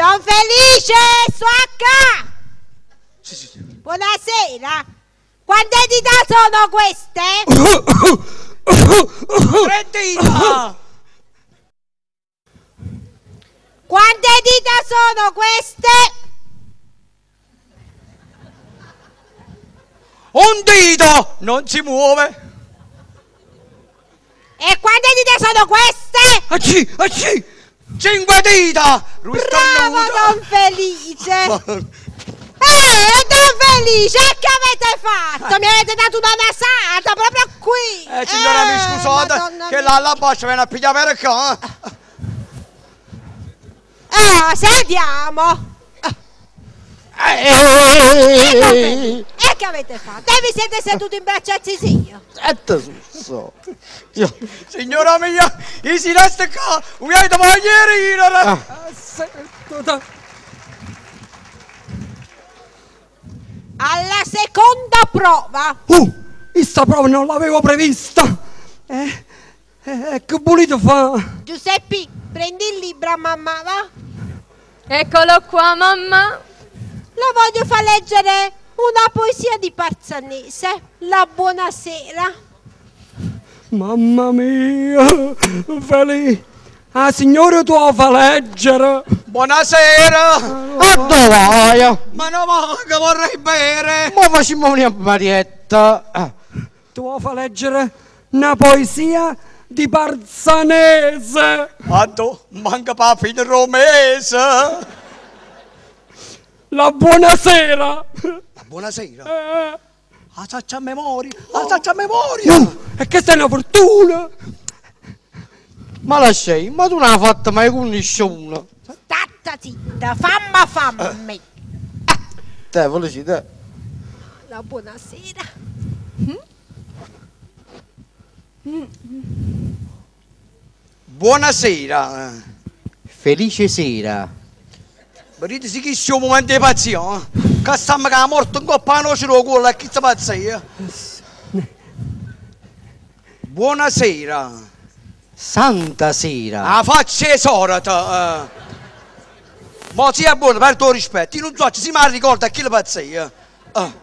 Don Felice, sto qua! Sì, sì, sì. Buonasera. Quante dita sono queste? Tre dita! Quante dita sono queste? Un dito! Non si muove! E quante dita sono queste? Acci, acci! Cinque dita! Lui Bravo starnuta. Don Felice! Don Felice, che avete fatto? Mi avete dato una nasata proprio qui! Signora, mi scusate, Madonna che mia. là alla boccia viene a pigliare per qua. Ah, sentiamo! E che avete fatto? E vi siete seduti in braccio a Zizio? Signora mia, i si resta qua, voglio mangiare. Alla seconda prova! Questa prova non l'avevo prevista! Che volete fare? Giuseppi, prendi il libro a mamma, va? Eccolo qua, mamma. La voglio far leggere una poesia di Parzanese, La buonasera. Mamma mia, Felice, la signora tua fa leggere. Buonasera. A dove vai? Ma no, ma che vorrei bere. Ma facciamo una Marietta. Tu fa leggere una poesia di Parzanese. Quanto manca pa fine romese. La buonasera. La buonasera. La saccia a memoria, la saccia a memoria. E questa è una fortuna. Ma la sei, ma tu non hai fatto mai con nessuno. Statta zitta, famma fammi. Te, volevi te. La buonasera. Buonasera. Felice sera. Vedete sì che siamo un momento di pazzia, eh? Che stiamo che è morto in coppa a noce lo culo, e chi si pazzia? Buonasera. Santa sera. La faccia è sorata. Ma sia buono, per tuo rispetto, io non so, si mi ricorda chi lo pazzia. Mi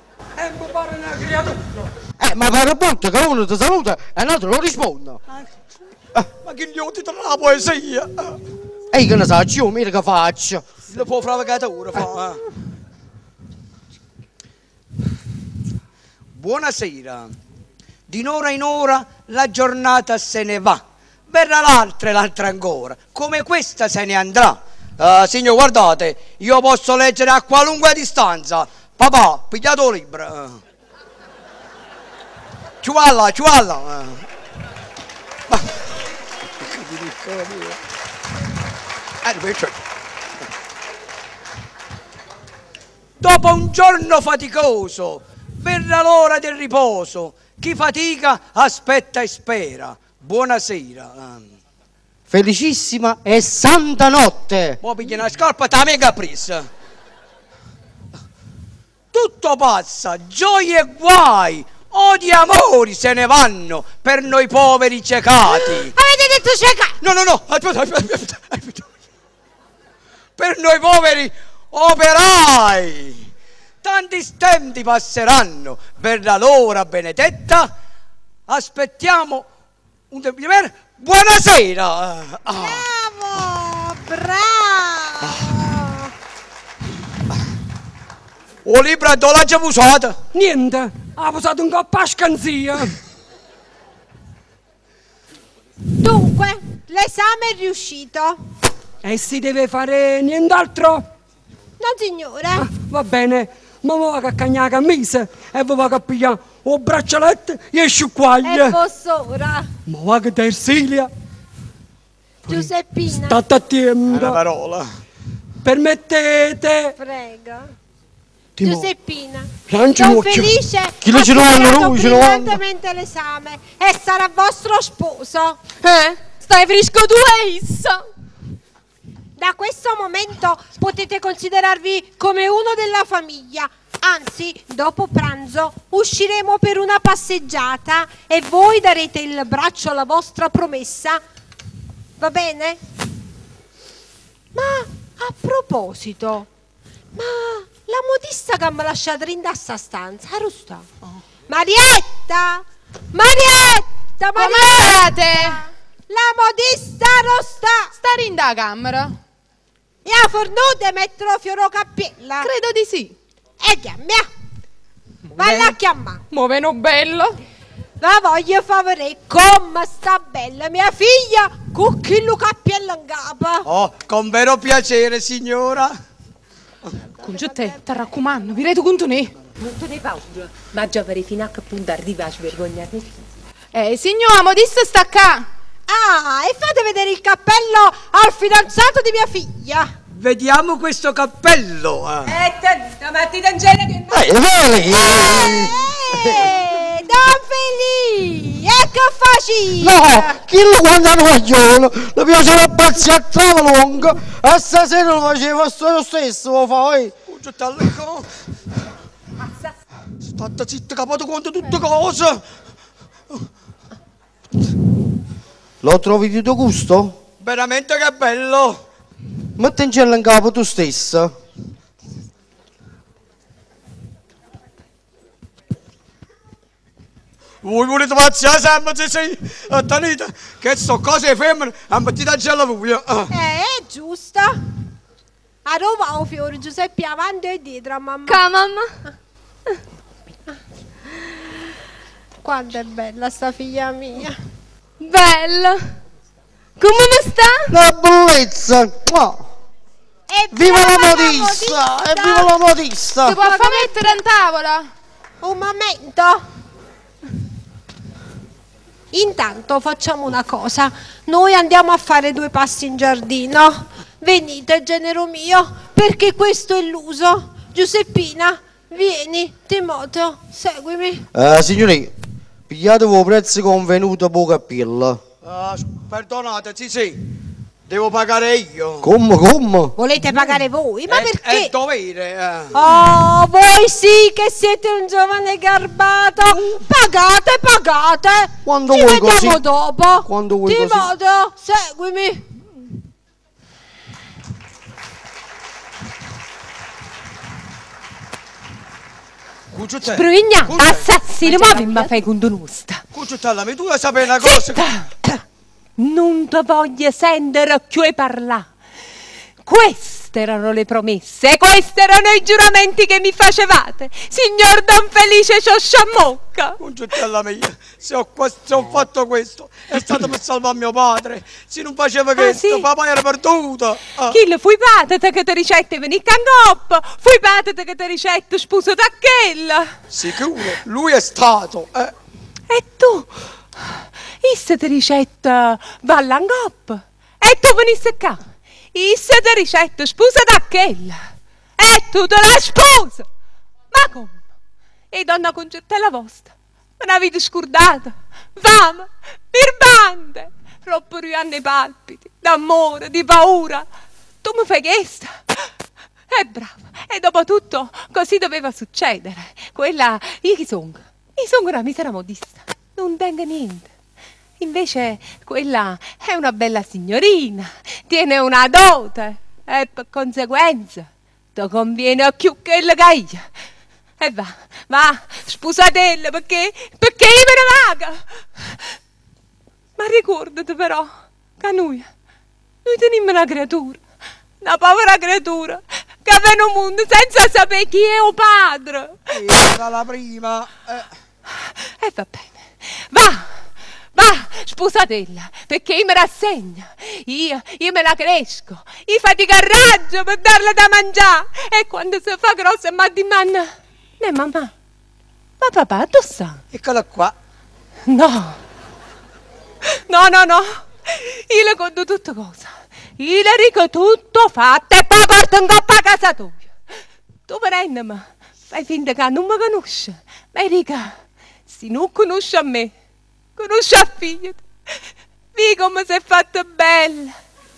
pare una creatura. Ma pare brutto che uno ti saluta e l'altro non risponde. Ma che gli ho detto la poesia? E io che ne so, io mica che faccio. Lo può fravacatore fa. Buonasera. Di un'ora in ora la giornata se ne va. Verrà l'altra e l'altra ancora. Come questa se ne andrà. Signor, guardate, io posso leggere a qualunque distanza. Papà, pigliate un libro. Ciualla, ciualla. Dopo un giorno faticoso, verrà l'ora del riposo. Chi fatica aspetta e spera. Buonasera. Felicissima e santa notte. Mo piglia una scarpa e te la mega presa. Tutto passa, gioie e guai, odi e amori se ne vanno per noi poveri cecati. Avete detto cecati? No, no, no, aspetta, aspetta, aspetta, aspetta. Per noi poveri operai. Tanti stenti passeranno, verrà l'ora benedetta. Aspettiamo un tempo di meno. Buonasera! Bravo, bravo! O libro dove l'ha già usato? Niente, ha posato un coppa a scanzia. Dunque, l'esame è riuscito. E si deve fare nient'altro? No, signore. Ah, va bene, ma mi vado a cagnare la camisa e vi vado a pigliare un braccialetto e sciacquaglie. E posso ora. Ma va che Ersilia. Giuseppina. State attenta. Una parola. Permettete. Prego. Timo. Giuseppina. Lancia Don l'occhio. Felice Chi lo ha ce lo hanno superato lui, ce lo hanno. brillantemente l'esame e sarà vostro sposo. Stai fresco tu e issa. Da questo momento potete considerarvi come uno della famiglia. Anzi, dopo pranzo usciremo per una passeggiata e voi darete il braccio alla vostra promessa. Va bene? Ma A proposito, ma la modista che mi ha lasciato in sta stanza, dove sta? Marietta! Marietta! Come Marietta! state? La modista non sta! Sta in da camera? E ha fornuto di mettere fioro cappella. Credo di sì. E chiami. Valla a chiamare. Muoveno bello. La voglio far vedere come sta bella mia figlia con quello cappello in capo. Oh, con vero piacere, signora. Concette, ti raccomando, vi reto conto ne. Non te ne paura, ma già per fino a che punto arriva a svergognare. Signora, modista sta qua. Ah, e fate vedere il cappello al fidanzato di mia figlia. Vediamo questo cappello. La mattina Angela che... Veli! Don Felice, ecco facile. No, chi lo quando era guaglione, lo piaceva pazzi a tavola lunga, e stasera lo faceva lo stesso, lo fai. State zitta, capote quanto tutte cose. Lo trovi di tuo gusto? Veramente che bello. Mettincelo in capo tu stessa. Voi volete pazziare sempre, sì, sì. Tenete, che sto cose femmine, e mettete a gelo voi. È giusto. A Roma ho fiore Giuseppe avanti e dietro, mamma. Ca, mamma. Quanto è bella sta figlia mia. Bella. Come mi sta? La bellezza! Oh. Viva la modista! E viva la modista! Ti può far mettere in tavola? Un momento. Intanto facciamo una cosa. Noi andiamo a fare due passi in giardino. Venite, genero mio, perché questo è l'uso. Giuseppina, vieni, Timoteo, seguimi. Signori, pigliate il prezzo convenuto per cappello. Perdonate, sì, sì. Devo pagare io. Come, come? Volete pagare voi? Ma perché? È dovere. Oh, voi sì che siete un giovane garbato. Pagate, pagate. Quando Ci vuoi vediamo così. dopo. Quando vuoi così. Timoteo, seguimi. Sprugna, assassino, ma mi fai condonusta. Cucciuttella, mi tu vuoi sapere una cosa? Zitta! Non ti voglio sentire più e parlare. Queste erano le promesse, questi erano i giuramenti che mi facevate, signor Don Felice Sciosciamocca. Cucciuttella mia, se ho fatto questo è stato per salvare mio padre. Se non faceva questo, sì? Papà era perduto. Chi lo fui padre che ti ricette venì cangoppa, fui padre che ti ricette sposo da quella. Sicuro, lui è stato. E tu? Isse ti ricetta va all'angoppa e tu venisse qua. Isse ti ricetta sposa da quella e tu te la sposa. Ma come? E donna Concettella vostra, me l'avete scordata. Fame, birbante, troppo anni i palpiti, d'amore, di paura. Tu mi fai questa? È brava. E dopo tutto così doveva succedere. Quella, io chi sono? Io sono una misera modista, non tengo niente. Invece quella è una bella signorina, tiene una dote e per conseguenza ti conviene più che la che io. E va, va, sposatella perché io me ne vaga. Ma ricordati però che noi teniamo una creatura, una povera creatura che viene al mondo senza sapere chi è il padre. Era la prima. E va bene, va! Va, sposatella, perché io mi rassegno, io me la cresco, io fatica raggio per darle da mangiare e quando si fa grossa mi dimanda, né mamma, ma papà tu sa? Eccola qua. No, no, no, no, io le conto tutto cosa, io le dico tutto fatto e poi porto in coppa a casa tua. Tu prendimi, fai finta che non mi conosci, ma dica, se non conosci a me, conosci a figlia. Vi come si è fatta bella,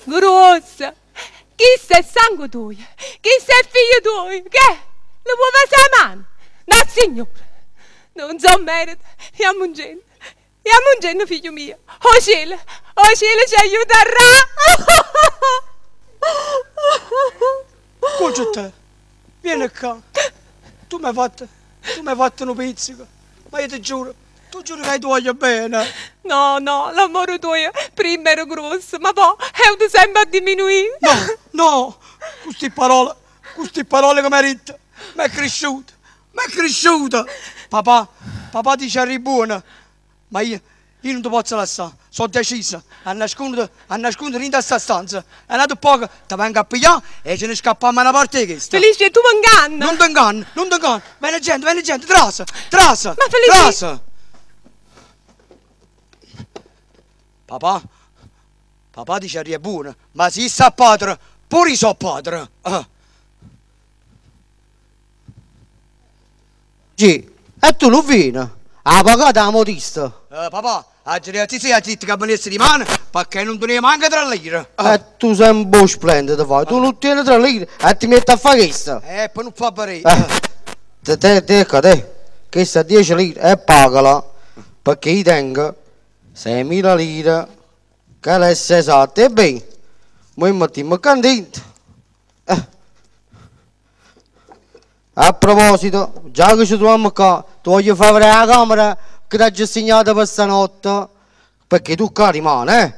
grossa. Chi sei sangue tuo? Chi sei figlio tuo? Che? Lo può passare la mano? No, signore, non so merita. Andiamo in giro. Andiamo in giro, figlio mio. Oh cielo ci aiuterà. Concetta, vieni qua. Tu mi hai fatto, tu mi hai fatto un pizzico, ma io ti giuro, tu giuro che ti voglio bene. No, no, l'amore tuo prima era grosso, ma poi è sempre a diminuire. No, no, queste parole, queste parole che mi hai detto, mi è cresciuta, mi è cresciuta. Papà, papà dice arrivi buona, ma io, io non ti posso lasciare, sono decisa a nascondere, a nascondere in questa stanza. E nato poco, ti vengo a pigliare e ce ne scappiamo una parte di questa. Felice, tu mi inganni. Non ti inganno, non ti inganno. Viene gente, viene gente, trasa, trasa, Ma Felice- trasa. Papà, papà dice arriva buona, ma se sta padre, pure io so padre. Ah. Sì, e tu non vieni? Ha pagato la modista. Papà, oggi ti sei detto che venisse di mano perché non teneva manco tre lire. Ah. E tu sei un po' splendido, fai. Tu non tieni tre lire e ti metti a fare questa. Poi non fa parere. Te, te, te, te, questa 10 lire e pagala, perché io tengo 6.000 lire, che le esatto, e bene, noi mettiamo contento. A proposito, già che ci troviamo qua, ti voglio fare vedere la camera che ti ho assegnata per stanotte, perché tu qua rimani, eh?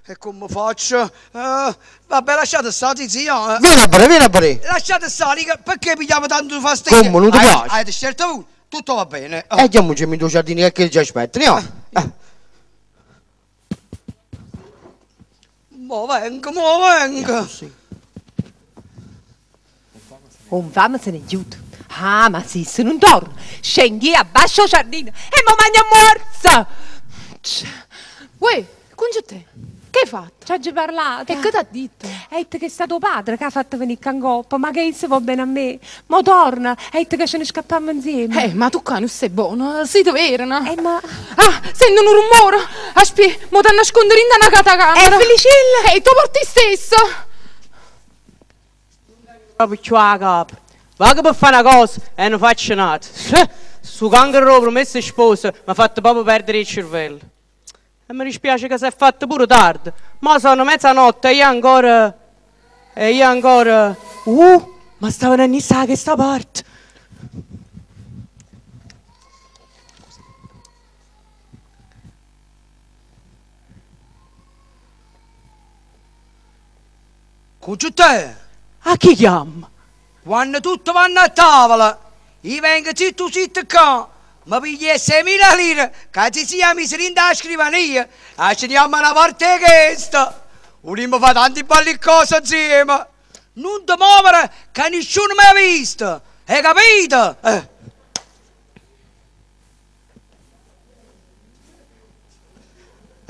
E come faccio? Vabbè, lasciate stare, zia. Vieni a bere, vieni a bere. Lasciate stare, perché pigliamo tanto fastidio? Come, non ti piace? Avete scelto voi, tutto va bene. E andiamoci in due giardini che ci aspettano, andiamo. Mo vengo, mo vengo. Sì. Un fame se ne aiuta. Ah, ma sì, se non torno, scendi a basso giardino e mo mangia morza. Uè, Concetta, che hai fatto? Ci ha già parlato. E che ti ha detto? Ha detto che è stato padre che ha fatto venire in coppa, ma che se va bene a me. Mo torna, ha detto che ce ne scappiamo insieme. Ma tu qua non sei buono, sei vero, no? Ma... Ah, sento un rumore! Aspetta, mo ti nascondere in una catacamera! Felicilla! E tu porti stesso! Proprio più a capo. Vago per fare una cosa e non faccio niente. Su cancro promessa sposa mi ha fatto proprio perdere il cervello. E mi dispiace che si è fatto pure tardi. Ma sono mezzanotte e io ancora... E io ancora... Ma stavo venendo sa che sta parte. Concetta! A chi chiama? Quando tutti vanno a tavola, io vengo zitto zitto qua, mi piglio 6.000 lire, che ci sia messa in da scrivania, e ci andiamo una parte questa. Vogliamo fare tante belle cose insieme. Non ti muovere, che nessuno mi ha visto. Hai capito?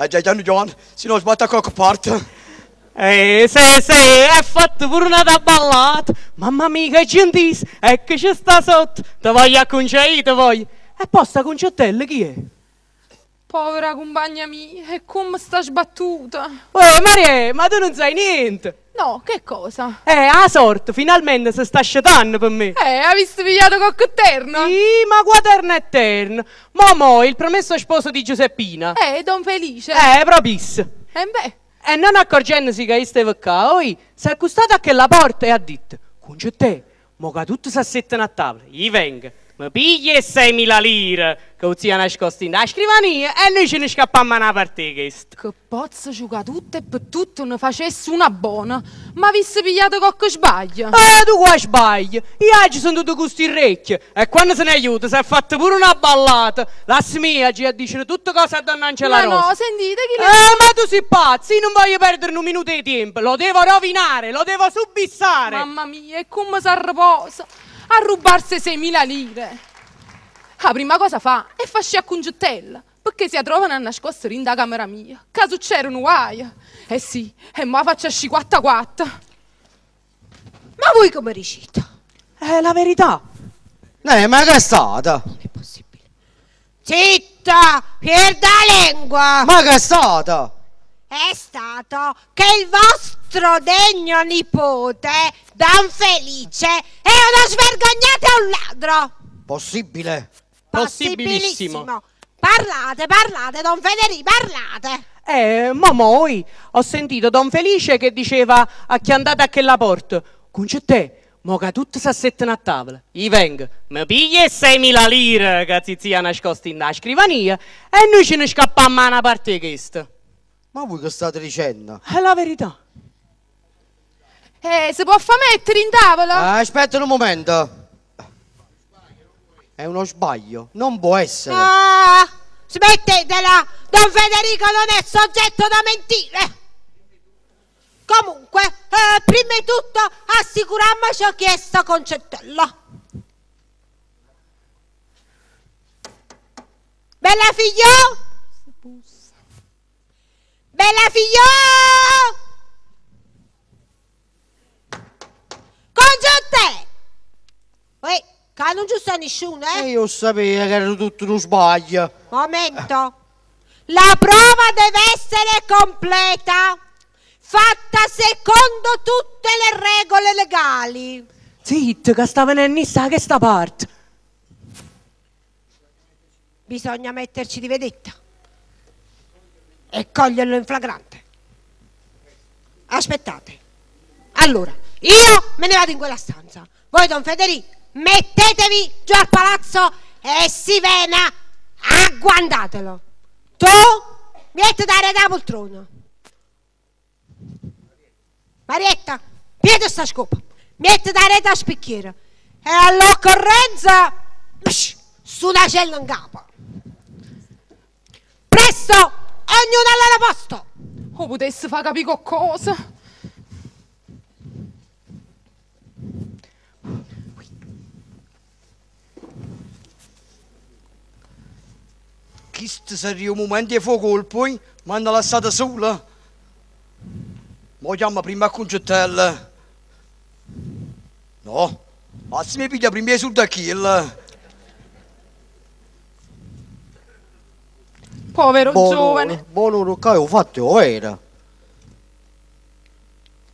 Già, già, John, se no sbatto a qualche parte. Sì, è fatto pure una ballata. Mamma mia, che gentile, e che ci sta sotto. Ti voglio acconciare, ti voglio. E poi sta Concettella chi è? Povera compagna mia, e come sta sbattuta. Uè, Maria, ma tu non sai niente. No, che cosa? La sorte, finalmente si sta scetando per me. Avete pigliato qualche terno? Sì, ma quaterno è terno. Mo, il promesso sposo di Giuseppina. Don Felice. Proprio. Beh. E non accorgendosi che io stavo qua, oi, si è accostato a quella porta e ha detto: Concetta, mo che tutti si assettano a tavola, io vengo, mi pigli 6.000 lire che zia nascosta in la scrivania e noi ce ne scappiamo una parte questa. Che pozzo giocare tutto e per tutto ne facessi una buona, ma avessi pigliato qualche sbaglio. Tu qua sbagli, io oggi sono tutto questi orecchie e quando se ne aiuta si è fatta pure una ballata. La mia oggi a dicere tutte cose a Donna Angela Ma Rosa. no, sentite chi le... Ma tu sei pazzo, io non voglio perdere un minuto di tempo, lo devo rovinare, lo devo subissare. Mamma mia, e come si arreposa a rubarsi 6.000 lire. La prima cosa fa è farsi a Concettella, perché si trovano a nascosto in da camera mia. Caso c'era un guaio. Eh sì, e mo faccio sciquatta quatta. Ma voi come riuscite? È la verità. Ma che è stata? Non è possibile. Zitta, perda lingua. Ma che è stata? È stato che il vostro degno nipote, Don Felice, è uno svergognato e un ladro. Possibile? Possibilissimo. Parlate, parlate, Don Federico, parlate. Mo, ho sentito Don Felice che diceva a chi è andata a quella porta: Concetta, Mo che tutti si assettano a tavola, io vengo, mi piglio e 6.000 lire che zizia ha nascosto in una scrivania e noi ce ne scappiamo a una parte di questa. Ma voi che state dicendo? È la verità. Si può far mettere in tavola? Aspetta un momento. È uno sbaglio, non può essere. Ah, smettetela! Don Federico non è soggetto da mentire. Comunque, prima di tutto assicuriamoci chi è sta Concettella. Bella figlio? Bella figlio! Concette! Uè, che non ci sta nessuno, eh? E io sapevo che era tutto uno sbaglio. Momento. La prova deve essere completa, fatta secondo tutte le regole legali. Zitto, che sta venendo in questa parte. Bisogna metterci di vedetta e coglierlo in flagrante. Aspettate. Allora, io me ne vado in quella stanza. Voi, don Federico, mettetevi giù al palazzo e si vena, agguandatelo. Tu metti da da poltrona. Marietta, piede sta scopa, metti da rete a spicchiera e all'occorrenza su una cella in capo. Presto, ognuno al loro posto. Oh, potesse far capire qualcosa. Questo sarebbe un momento di fuoco colpo, mi hanno lasciata sola. Mo chiama prima a Concettella. No, ma se mi piglia prima su da chi? Povero giovane. Buono, che ho fatto, era.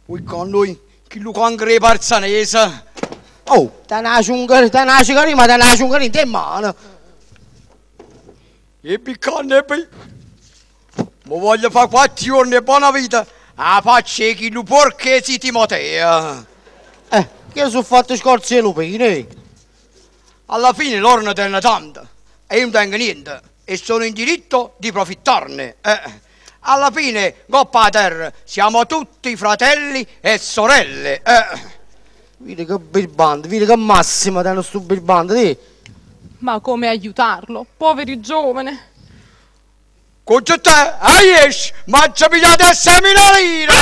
Poi con noi, chi lo cancro parzanese. Oh, te nasce un carino, ma te nasce un carino in mano. E piccante, e Mi voglio fare 4 giorni di buona vita. A faccia chi lo porchesi Timoteo. Che sono fatto scorzi e lupini. Alla fine loro ne tengono tanto e io non tengo niente e sono in diritto di profittarne. Alla fine, coppa a terra, siamo tutti fratelli e sorelle. Vedi che birbante, vedi che massima tengo sto birbante, sì. Ma come aiutarlo, povero giovane? Con te, ah, yes, ma ci pigliate 6.000 lire!